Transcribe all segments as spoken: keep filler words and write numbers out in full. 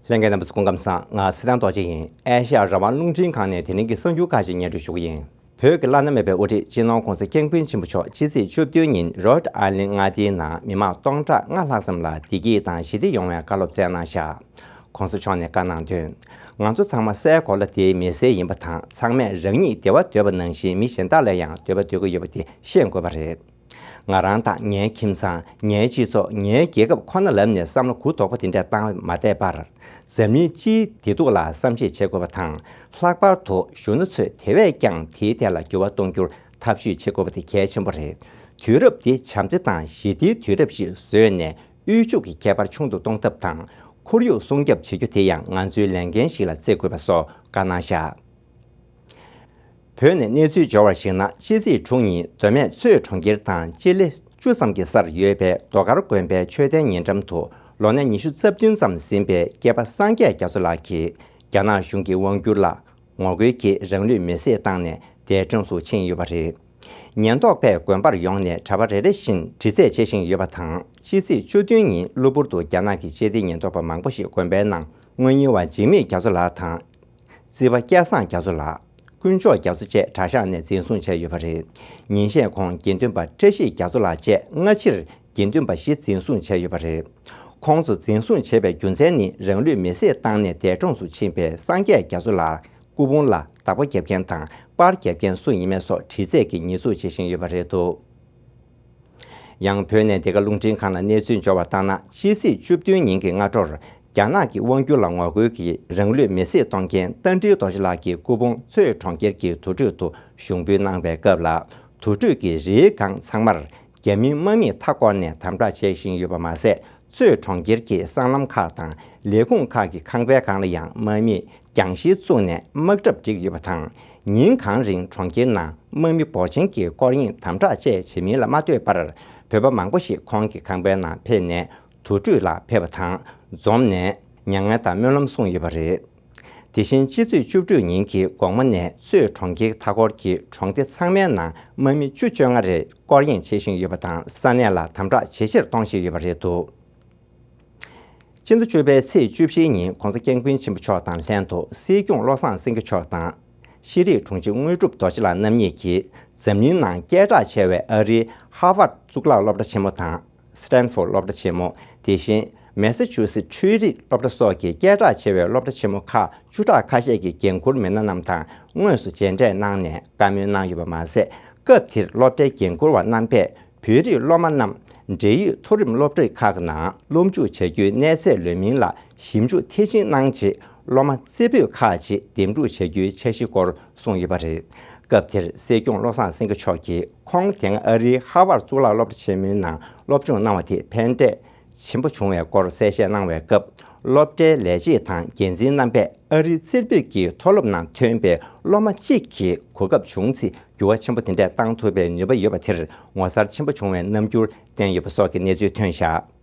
ལྷན་རྒྱས་རྣམ་པ་ཚོ་སྐུ་ཁམས་བཟང་། ང་ཚེ་བརྟན་རྡོ་རྗེ་ཡིན། ཨེ་ཤ་ཡ་རང་དབང་རླུང་འཕྲིན་ཁང་ནས་དེ་རིང་གི་གསར་འགྱུར་ཁག་ཅིག་སྙན་སྒྲོན་ཞུ་གི་ཡིན། བོད་ཀྱི་བླ་ན་མེད་པའི་དབུ་ཁྲིད་སྤྱི་ནོར་༧གོང་ས་༧སྐྱབས་མགོན་ཆེན་པོ་མཆོག་ཕྱི་ཚེས་བཅུ་བདུན་ཉིན་རོ་ཌི་ཨའི་ལན་མངའ་སྡེའི་ནང་མི་མང་སྟོང་ཕྲག་ལྔ་ལྷག་ཙམ་ལ་བདེ་སྐྱིད་དང་ཞི་བདེ་ཡོང་བའི་བཀའ་སློབ་སྩལ་གནང་བཞག། ༸གོང་ས་མཆོག་ནས་བཀའ་གནང་དོན། ང་ཚོ་ཚང་མ་སའི་གོ་ལ་འདིའི་མི་སེར་ཡིན་པ་དང་། ཚང་མས་རང་ཉིད་བདེ་བ་འདོད་པ་ནང་བཞིན་མི་གཞན་དག་ལ་ཡང་འདོད་པ་འདོད་ཀྱི་ཡོད་པ་དེ་ཤེས་དགོས་པ་རེད། ང་རང་དང་ངའི་ཁྱིམ་ཚང་། ངའི་སྤྱི་ཚོགས། ངའི་རྒྱལ་ཁབ་ཁོ་ན་ལབ་ནས་བསམ་བློ་གུ་དོག་པོ་དེ་འདྲ་བཏང་མ་བསྡད་པར། འཛམ་གླིང་སྤྱིའི་བདེ་སྡུག་ལ་བསམ་གཞིག་བྱེད་དགོས་པ་དང་། ལྷག་པར་དུ་གཞོན་ནུ་ཚོས་དེ་བས་ཀྱང་དེའི་ཐད་ལ་འགྱུར་བ་གཏོང་རྒྱུར་ཐབས་ཇུས་བྱེད་དགོས་པ་དེ་གལ་ཆེན་པོ་རེད། དུས་རབས་འདི་བྱམས་བརྩེ་དང་ཞི་བདེའི་དུས་རབས་ཤིག་བཟོས་ནས། དབུལ་ཕྱུག་གི་ཁྱད་པར་ཆུང་དུ་གཏོང་ཐབས་དང་། ཁོར་ཡུག་སྲུང་སྐྱོབ་བྱེད་རྒྱུ་དེ་ཡང་ང་ཚོའི་ལས་འགན་ཞིག་ལ་བརྩི་དགོས་པ་སོགས་བཀའ་གནང་བཞག། བོད་ནས་གནས་ཚུལ་འབྱོར་བར་གཞིགས་ན། ཕྱི་ཚེས་དྲུག་ཉིན་མདོ་སྨད་མཚོ་གྲོང་ཁྱེར་དང་སྤྱི་ལེ་བཅུ་ཙམ་གྱི་སར་ཡོད་པའི་རྡོ་དཀར་དགོན་པའི་མཆོད་རྟེན་ཉེ་འགྲམ་དུ་ལོ་ན་ཉི་ཤུ་རྩ་བདུན་ཙམ་ཟིན་པའི་སྐྱེས་པ་སངས་རྒྱས་རྒྱ་མཚོ་ལགས་ཀྱིས་རྒྱ་ནག་གཞུང་གི་དབང་སྒྱུར་ལ་ངོ་རྒོལ་གྱིས་རང་ལུས་མེར་སྲེག་བཏང་ནས་འདས་གྲོངས་སུ་ཕྱིན་ཡོད་པ་རེད། ཉེན་རྟོག་པས་དགོན་པར་ཡོང་ནས་གྲྭ་པ་རེ་རེ་བཞིན་དྲི་རྩད་བྱེད་བཞིན་ཡོད་པ་དང་། ཕྱི་ཚེས་བཅུ་བདུན་ཉིན་གློ་བུར་དུ་རྒྱ་ནག་གི་སྤྱི་བདེ་ཉེན་རྟོག་པ་མང་པོ་ཞིག་དགོན་པའི་ནང་དངོས་གཉེར་བ་འཇིགས་མེད་རྒྱ་མཚོ་ལགས་དང་། རྩིས་པ་སྐལ་བཟང་རྒྱ་མཚོ་ལགས། དཀོན་མཆོག་རྒྱ་མཚོ་བཅས་གྲྭ་ཤག་ནས་འཛིན་བཟུང་བྱས་ཡོད་པ་རེད། ཉིན་ཤས་གོང་དགེ་འདུན་པ་བཀྲ་ཤིས་རྒྱ་མཚོ་ལགས་བཅས་སྔ་ཕྱིར་དགེ་འདུན་པ་བཞི་འཛིན་བཟུང་བྱས་ཡོད་པ་རེད། ཁོང་ཚོ་འཛིན་བཟུང་བྱས་པའི་རྒྱུ་མཚན་ནི། རང་ལུས་མེར་སྲེག་བཏང་ནས་འདས་གྲོངས་སུ་ཕྱིན་པའི་སངས་རྒྱས་རྒྱ་མཚོ་ལགས་སྐུ་ཕུང་ལ་བདག་པོ་རྒྱབ་མཁན་དང་པར་རྒྱབ་མཁན་སུ་ཡིན་མིན་སོགས་དྲི་རྩད་ཀྱི་ཉེས་འཛུགས་བྱེད་བཞིན་ཡོད་པ་རེད་འདུག། ཡང་བོད་ནས་འདི་ག་རླུང་འཕྲིན་ཁང་ལ་གནས་ཚུལ་འབྱོར་བ་ལྟར་ན། ཕྱི་ཚེས་བཅུ་བདུན་ཉིན་གྱི་སྔ་དྲོར་རྒྱ་ནག་གི་དབང་སྒྱུར་ལ་ངོ་རྒོལ་གྱིས་རང་ལུས་མེར་སྲེག་གཏོང་མཁན་རྟ་མགྲིན་རྡོ་རྗེ་ལགས་ཀྱི་སྐུ་ཕུང་མཚོ་གྲོང་ཁྱེར་གྱི་དུར་ཁྲོད་དུ་ཞུགས་འབུལ་གནང་བའི་སྐབས་ལ། དུར་ཁྲོད་ཀྱི་རིའི་སྒང་ཚང་མར་རྒྱ་མིའི་དམག་མིས་མཐའ་བསྐོར་ནས་དམ་དྲག་བྱེད་བཞིན་ཡོད་པ་མ་ཟད། མཚོ་གྲོང་ཁྱེར་གྱི་སྲང་ལམ་ཁག་དང་ལས་ཁུངས་ཁག་གི་ཁང་པའི་སྒང་ལ་ཡང་དམག་མིས་རྒྱང་ཤེལ་བཙུགས་ནས་དམག་གྲབས་བསྒྲིགས་ཡོད་པ་དང་། ཉིན་གང་རིང་གྲོང་ཁྱེར་ནང་དམག་མི་འབོར་ཆེན་གྱིས་སྐོར་གཡེང་དམ་དྲག་བཅས་བྱེད་མིན་ལ་མ་ལྟོས་པར། བོད་པ་མང་པོ་ཞིག་ཁོང་གི་ཁང་པའི་ནང་ཕེབས་ནས་དུར་ཁྲོད་ལ་ཕེབས་པ་དང་། འཛོམས་ནས་མྱ་ངན་དང་སྨོན་ལམ་གསུངས་ཡོད་པ་རེད། དེ་བཞིན་ཕྱི་ཚེས་བཅུ་དྲུག་ཉིན་གྱི་དགོང་མོ་ནས་མཚོ་གྲོང་ཁྱེར་མཐའ་འཁོར་གྱི་གྲོང་སྡེ་ཚང་མའི་ནང་དམག་མི་བཅུ་བཅོ་ལྔ་རེ་སྐོར་གཡེང་བྱེད་བཞིན་ཡོད་པ་དང་། ས་གནས་ལ་དམ་དྲག་ཇེ་ཆེར་གཏོང་བཞིན་ཡོད་པ་རེད་འདུག། སྤྱི་ཟླ་བཅུ་པའི་ཚེས་བཅུ་བཞིའི་ཉིན་༸གོང་ས་༸སྐྱབས་མགོན་ཆེན་པོ་མཆོག་དང་ལྷན་དུ་སྲིད་སྐྱོང་བློ་བཟང་སེང་གེ་མཆོག་དང་། ཤེས་རིག་དྲུང་ཆེ་དངོས་གྲུབ་རྡོ་རྗེ་ལགས་རྣམ་གཉིས་ཀྱིས་འཛམ་གླིང་ནང་སྐད་གྲགས་ཆེ་བའི་ཨ་རིའི་ཧར་ཝརཌ་གཙུག་ལག་སློབ་གྲྭ་ཆེན་མོ་དང་། སི་ཏན་ཧྥོར་སློབ་གྲྭ་ཆེན་མོ། དེ་བཞིན་མེ་ས་ཆུ་སི་འཕྲུལ་རིག་སློབ་གྲྭ་སོགས་ཀྱི་སྐད་གྲགས་ཆེ་བའི་སློབ་གྲྭ་ཆེན་མོ་ཁག་བཅུ་ཕྲག་ཁ་ཤས་ཀྱི་འགན་འཁུར་མི་སྣ་རྣམས་དང་དངོས་སུ་མཇལ་འཕྲད་གནང་ནས་བཀའ་མོལ་གནང་ཡོད་པ་མ་ཟད། སྐབས་དེར་སློབ་གྲྭའི་འགན་འཁུར་བ་རྣམ་པས། བོད་རིགས་སློབ་མ་རྣམས་འབྲེལ་ཡོད་མཐོ་རིམ་སློབ་གྲྭ་ཁག་གི་ནང་སློབ་འཇུག་བྱ་རྒྱུའི་གནས་ཚད་ལོན་མིན་ལ་ཞིབ་འཇུག་མཐིལ་ཕྱིན་གནང་རྗེས། སློབ་མ་རྩེ་ཕུད་ཁག་ཅིག་འདེམས་སྒྲུག་བྱ་རྒྱུའི་འཆར་གཞི་སྐོར་གསུངས་ཡོད་པ་རེད། སྐབས་དེར་སྲིད་སྐྱོང་བློ་བཟང་སེང་གེ་མཆོག་གིས་ཁོང་དེ་སྔ་ཨ་རིའི་ཧར་ཝརཌ་གཙུག་ལག་སློབ་གྲྭ་ཆེན་མོའི་ནང་སློབ་སྦྱོང་གནང་བ་དེ་ཕན་འབྲས་ཆེན་པོ་བྱུང་བའི་སྐོར་གསལ་བཤད་གནང་བའི་སྐབས། སློབ་གྲྭའི་ལས་བྱེད་དང་འགན་འཛིན་རྣམ་པས་ཨ་རིའི་རྩེ་ཕུད་ཀྱི་མཐོ་སློབ་ནང་ཐོན་པའི་སློབ་མ་གཅིག་གིས་གོ་སྐབས་བྱུང་ཚེ། འགྱུར་བ་ཆེན་པོ་དེ་འདྲས་བཏང་ཐུབ་པའི་ནུས་པ་ཡོད་པ་དེར་ངོ་མཚར་ཆེན་པོ་བྱུང་བའི་རྣམ་འགྱུར་བསྟན་ཡོད་པ་སོགས་ཀྱི་གནས་ཚུལ་ཐོན་བཞག།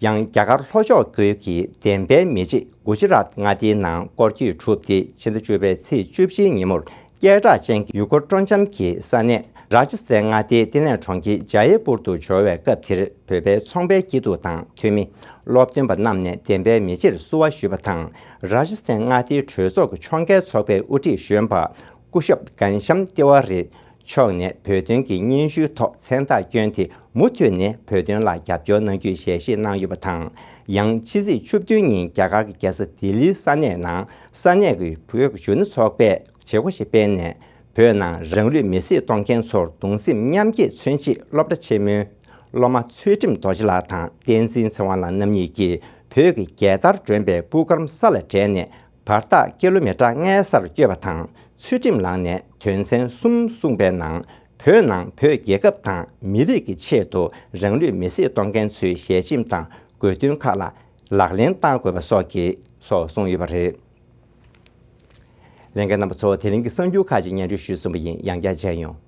ཡང་རྒྱ་གར་ལྷོ་ཕྱོགས་ཁུལ་གྱི་བདེན་པའི་མེ་ལྕེ་གུ་ཇི་རཱཏ་མངའ་སྡེའི་ནང་སྐོར་སྐྱོད་གྲུབ་སྟེ། ཕྱི་ཟླ་བཅུ་པའི་ཚེས་བཅུ་བཞིའི་ཉིན་མོར་སྐད་གྲགས་ཅན་གྱི་ཡུལ་སྐོར་སྤྲོ་འཆམ་གྱི་ས་གནས་རཱ་ཇི་སི་ཐན་མངའ་སྡེའི་ལྟེ་གནས་གྲོང་ཁྱེར་ཇཱ་ཡེ་པུར་དུ་འབྱོར་བའི་སྐབས་དེར། བོད་པའི་ཚོང་པའི་སྐྱིད་སྡུག་དང་འཐུས་མི་སློབ་སྟོན་པ་རྣམས་ནས་བདེན་པའི་མེ་ལྕེར་བསུ་བ་ཞུས་པ་དང་། རཱ་ཇི་སི་ཐན་མངའ་སྡེའི་གྲོས་ཚོགས་ཀྱི་ཕྱོགས་འགལ་ཚོགས་པའི་དབུ་ཁྲིད་གཞོན་པ་སྐུ་ཞབས་གྷན་ཤམ་ཏི་ཝཱ་རི་མཆོག་ནས་བོད་དོན་གྱི་སྙན་ཞུའི་ཐོག་མཚན་རྟགས་བསྐྱོན་ཏེ། མུ་མཐུད་ནས་བོད་དོན་ལ་རྒྱབ་སྐྱོར་གནང་རྒྱུའི་ཞལ་བཞེས་གནང་ཡོད་པ་དང་། ཡང་ཕྱི་ཚེས་བཅུ་བདུན་ཉིན་རྒྱ་གར་གྱི་རྒྱལ་ས་ལྡི་ལིའི་ས་གནས་ནང་ས་གནས་ཀྱི་བོད་གཞོན་ནུ་ཚོགས་པས་བྱེད་སྒོ་ཞིག་སྤེལ་ནས། བོད་ནང་རང་ལུས་མེར་སྲེག་གཏོང་མཁན་ཚོར་གདུང་སེམས་མཉམ་སྐྱེད་མཚོན་ཆེད། སློབ་གྲྭ་ཆེན་མོའི་སློབ་མ་ཚུལ་ཁྲིམས་རྡོ་རྗེ་ལགས་དང་བསྟན་འཛིན་ཚེ་དབང་ལགས་རྣམ་གཉིས་ཀྱིས་བོད་ཀྱི་རྒྱལ་དར་སྒྲོན་པའི་སྤུ་སྐརམ་ས་ལ་བསྒྲེངས་ནས། བར་ཐག་ཀི་ལོ་མི་ཊར་ལྔའི་སར་བསྐྱོད་པ་དང་། ཚུལ་ཁྲིམས་ལངས་ནས་དོན་ཚན་གསུམ་གསུངས་པའི་ནང་། བོད་ནང་བོད་རྒྱལ་ཁབ་དང་མི་རིགས་ཀྱི་ཆེད་དུ་རང་ལུས་མེར་སྲེག་གཏོང་མཁན་ཚོའི་ཞལ་ཆེམས་དང་དགོས་འདུན་ཁག་ལ་ལག་ལེན་གཏང་དགོས་པ་སོགས་ཀྱི་སོགས་གསུངས་ཡོད་པ་རེད། ལྷན་རྒྱས་རྣམ་པ་ཚོ། དེ་རིང་གི་གསར་འགྱུར་ཁག་ཅིག་སྙན་སྒྲོན་ཞུས་ཟིན་པ་ཡིན། ཡང་བསྐྱར་མཇལ་ཡོང་།